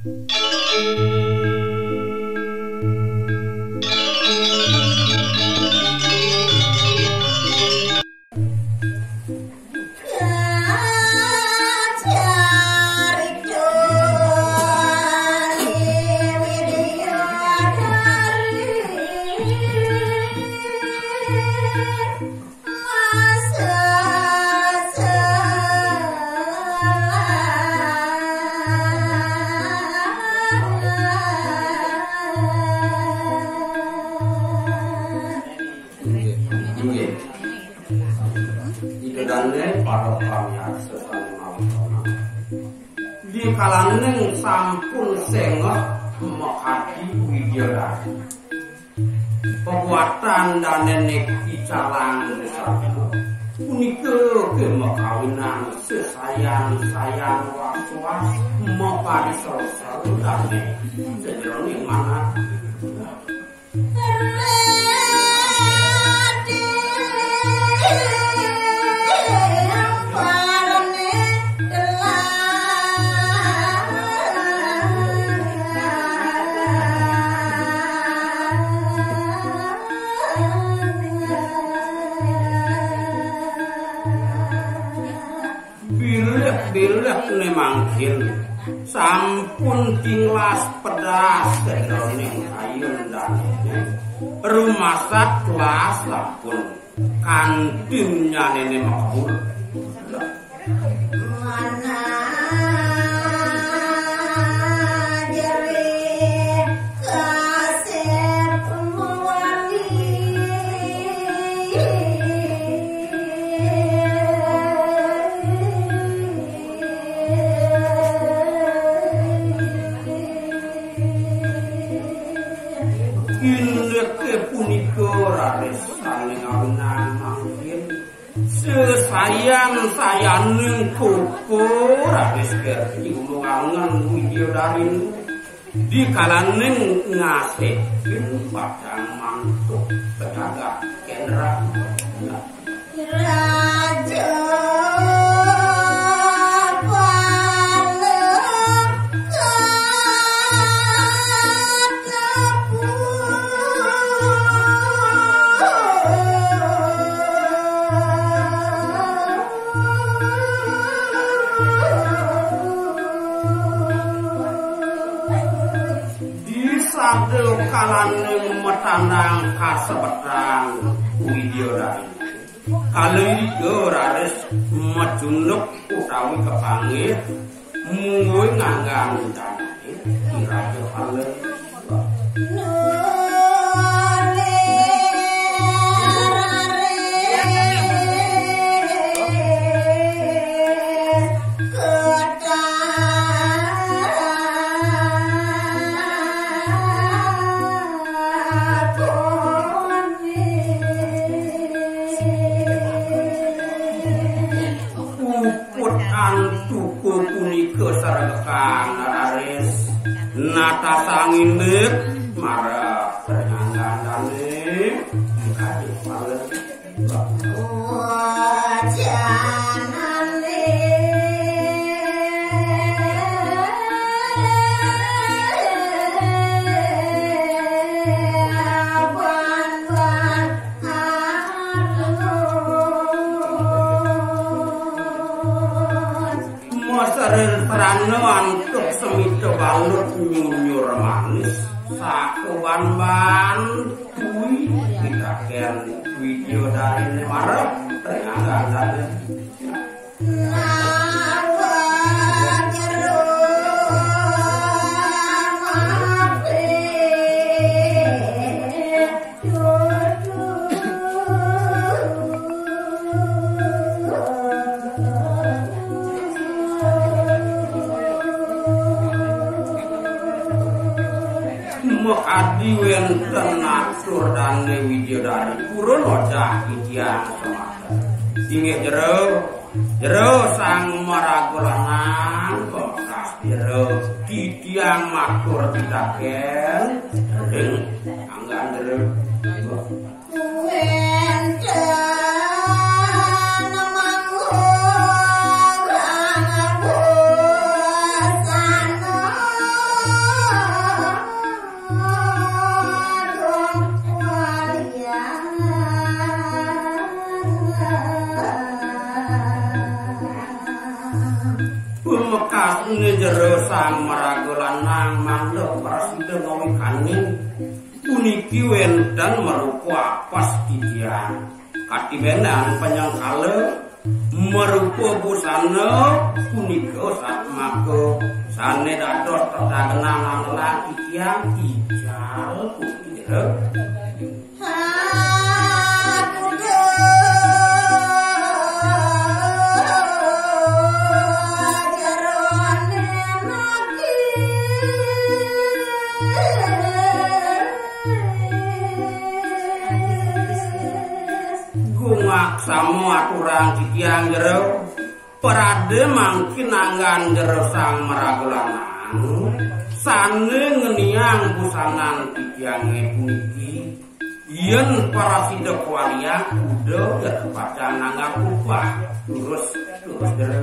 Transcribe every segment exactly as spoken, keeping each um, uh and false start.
Inggih. Ida dane para pamiarsa sane mawi hormat. Dikalaning sampun sengeh makadi Widyadari. Pabuatan dane niki calang sesama. Punika kemakawinan sesayan-sayan was-was mapariselsa dane. Sejeroning manah. Bilih-bilih ne mangkin sampun tinglas pedas sajeroning kayun danene. Rumasat kelas sampun kantin nyanene makebul. Manah jerih kasep mawali. Indike punika raris sane ngawinang mangkin. Sesayan-sayaning koko raris kerti ulung angen Widyadari. Dikalaning ngasekin padang mantuk pejagat kendra. Raja Paleka. Di sadel kalane matandang kasebetang Widyadari. Kala ida raris macunduk utawi kapanggih mungguing nganggan danane Ki Raja Pala. Puput antuku punika saregekan raris natasang indik marep pernyanggan dane. Kaji pala. Masaril terana antuk semita balut nyunyur manis. Sakuban-ban tui pitaken Widyadari ne marep ring anggandane. Makadi wenten atur dane Widyadari purun ojah titiang sematan. Inggih jero, jero sang maraga lanang, bekas jero titiang matur pitaken ring anggan jero. Wenten mangurang busana. maraga lanang mangda prasida ngawikanin. Puniki wénten marupa apes titiang. Katibenan panyengkala marupa busana punika satmaka sané dados tetagenan andelan titiang ical puniki. Gumaksama aturang titiang jero, parade mangkin anggan jero sang maraga lanang, sané ngeniang busanan titiangé puniki, yén prasida kawaliang, uda ya pacang nanggar upah. Terus, terus jero.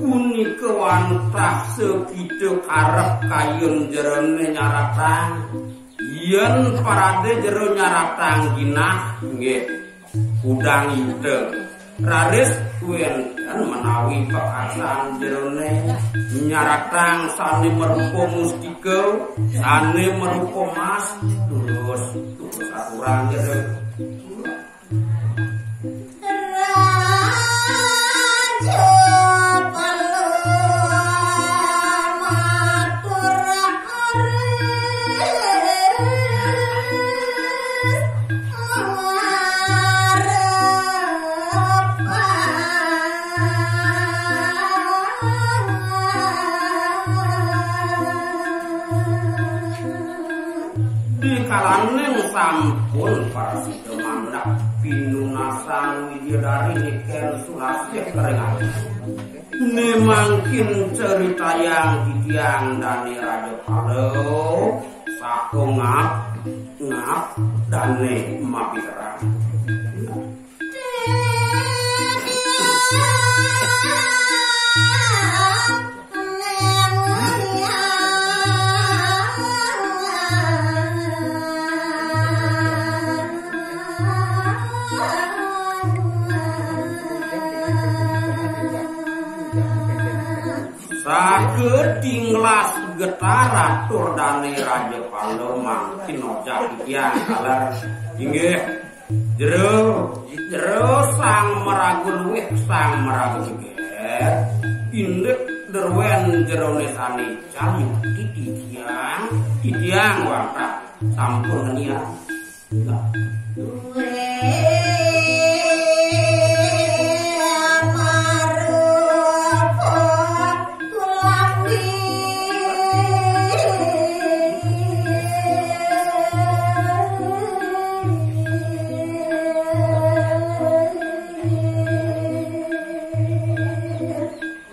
Punika wantah sakita karep kayun jeroné nyaratang. Yén parade jero nyaratang jinah, nggih, kudang ita. Raris wénten menawi pakarsan jeroné nyaratang sané marupa mustika, sané marupa mas, terus, terus aturang jero. Dikalaning sampun prasida mandhap pinunasang widyadari niken sulasih kering ati. Né mangkin caritayang titiang Dané Rajapala saha ngap, ngap Dané mapiterang. Saketinglas getar atur Dané Rajapala mangkin ojak titiang taler. Inggih. Jero, jero sang maraga luih, sang maraga geger. Indik druwén jeroné sané ical yukti titiang, titiang wantah sampun ngeniang.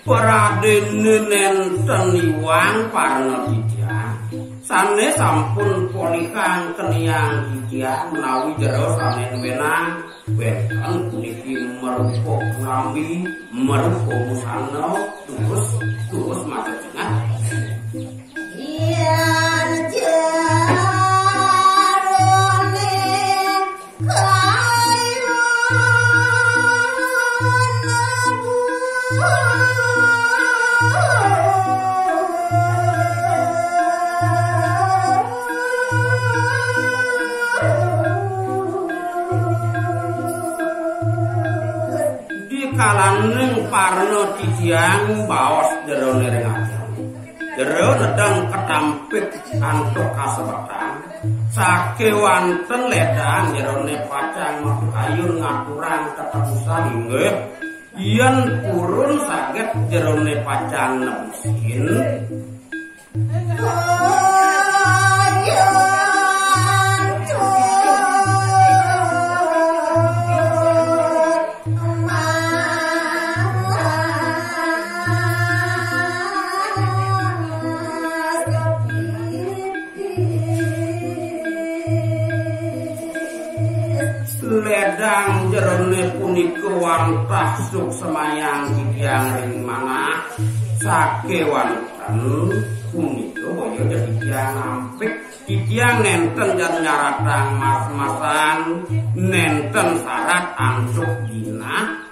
Pradéné nénten iwang parna titiang, sané sampun polihang keniang titiang menawi jero sané nuénang, wénten puniki marupa kulambi, marupa busana, terus, terus maca cengat. Yén jeroné dikalaning parna titiang baos jeroné ring ati. Jero nedeng ketampik antuk kasebetan. Sakéwanten lédang jeroné pacang makayun ngaturang tetebusan inggih. Yén purun saget jeroné pacang nebusin. Ledang jerone punika wantah suksemayang titiang ring manah sakewanten punika boya titiang ampik. Titiang nenten jan nyaratang mas-masan, nenten sarat antuk ginah.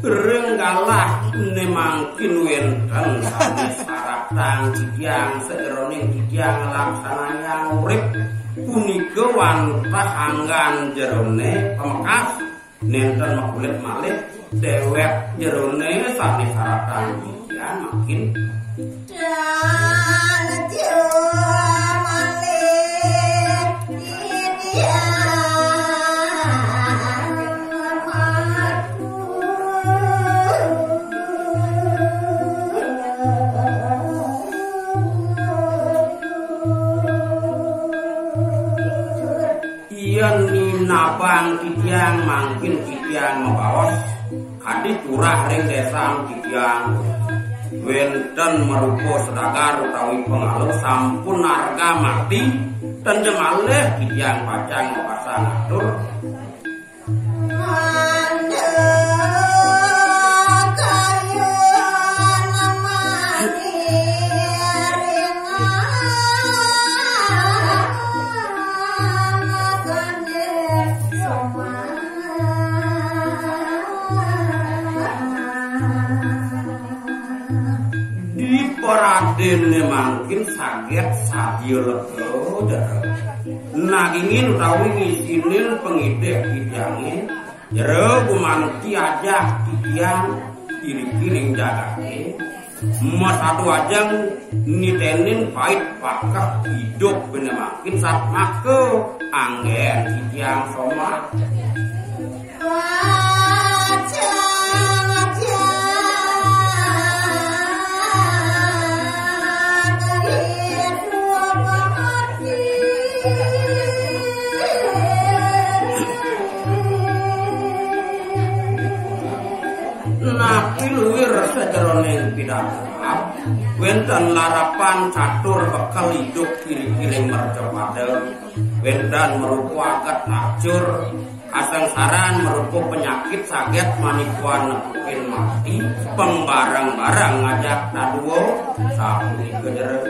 Ring galah ne mangkin wenten sane saratang titiang sajeroning titiang nglaksanayang urip punika wantah anggan jerone pamekas nenten makulit malih dewek jerone sane saratang titiang mangkin Yen ninabang titiang mangkin titiang mabaos kadi turah ring desan titiang wenten marupa sedagar utawi pangalo sampun arga mati, ten jemalih titiang pacang mapasang atur. Di paradene mangkin saget sadia lega, jero. Nagingin utawi ngisinin pangidih tijange, jero gumanti ajah titiang iriki ring jagate. Masadu ajeng nitenin pait pakeh idup bene mangkin satmaka anggen titiang somah. Napi luir sajeroning pidabdab, wenten larapan catur bekel idup kiri-kiri mercapada, wenten marupa aget acur, kasangsaran marupa penyakit saget manipuan nepukin mati, pembareng-bareng ngajak dadua, sapunika jero.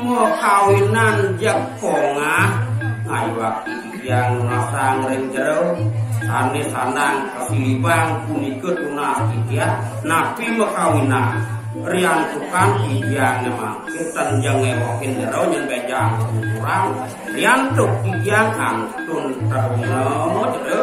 Makawinan jeg pongah, ngayuwak titiang nunasang ring jero, sane sandang kasilibang punika tunas titiang, napi makawinan, riantukan titiang mangkin ten jeng ngewokin jero nyen bejang kurang, riantuk titiang kantun teruna jero.